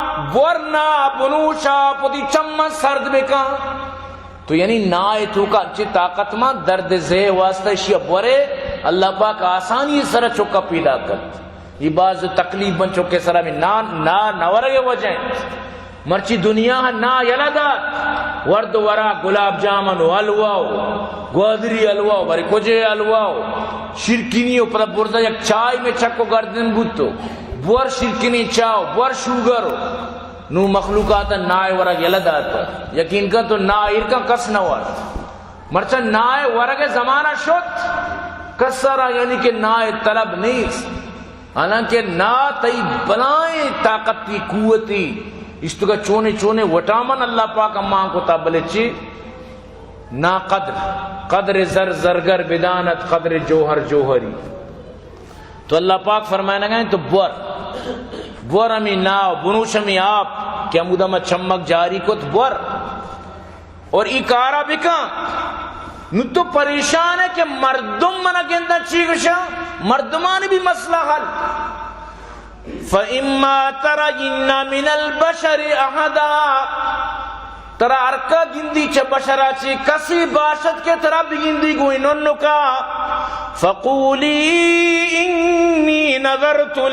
بور نا بنوش آپ وتی چماں سرد بکن۔ تو یعنی نائے توکا انچیں طاقت مان، درد زہ واسطہ اشیا بورے، اللہ پاک آسانی سرا چکا پیدا کرت۔ یہ باز تکلیف بن چکے سرا بھی نا، نا نورگے وجہ ہیں۔ مرچی دنیا نا یلہ دات، ورد ورا گلاب جامن و حلوہ و گوادری حلوہ و بری کجے حلوہ و شیرکنی و پدا برزا یک چائے میں چکو گردن بوتو، بور شیرکنی چاو، بور شوگر و نو مخلوقات نائے ورگ یلہ دات۔ یقین کن تو نا ایر کن کس نہ ورد۔ مرچا نائے ورگ زمانہ شت، کس را یعنی کہ نائے طلب نیست۔ حالانکہ نا تئی بلائیں طاقتی قوتی، اشتگا چونے چونے وٹامن اللہ پاک امان کو تا بلے چی نا قدر، قدر زر زرگر بدانت، قدر جوہر جوہری۔ تو اللہ پاک فرمائنگا ہیں تو بور، بور ہمی نا، بنوش ہمی آپ کہ ہمودا ما چمک جاری کت بور۔ اور ای کارا بکن۔ نو تو پریشان ہے کہ مردم منا گندن چی گشا، مردمانی بھی مسئلہ حل۔ فَإِمَّا تَرَيِنَّ مِنَ الْبَشَرِ أَحَدًا، ترا ہرکا گندی چہ بشرا چی کسی باشد کہ ترا بگندی گوئی ننکا، فَقُولِي إِنِّي نَذَرْتُ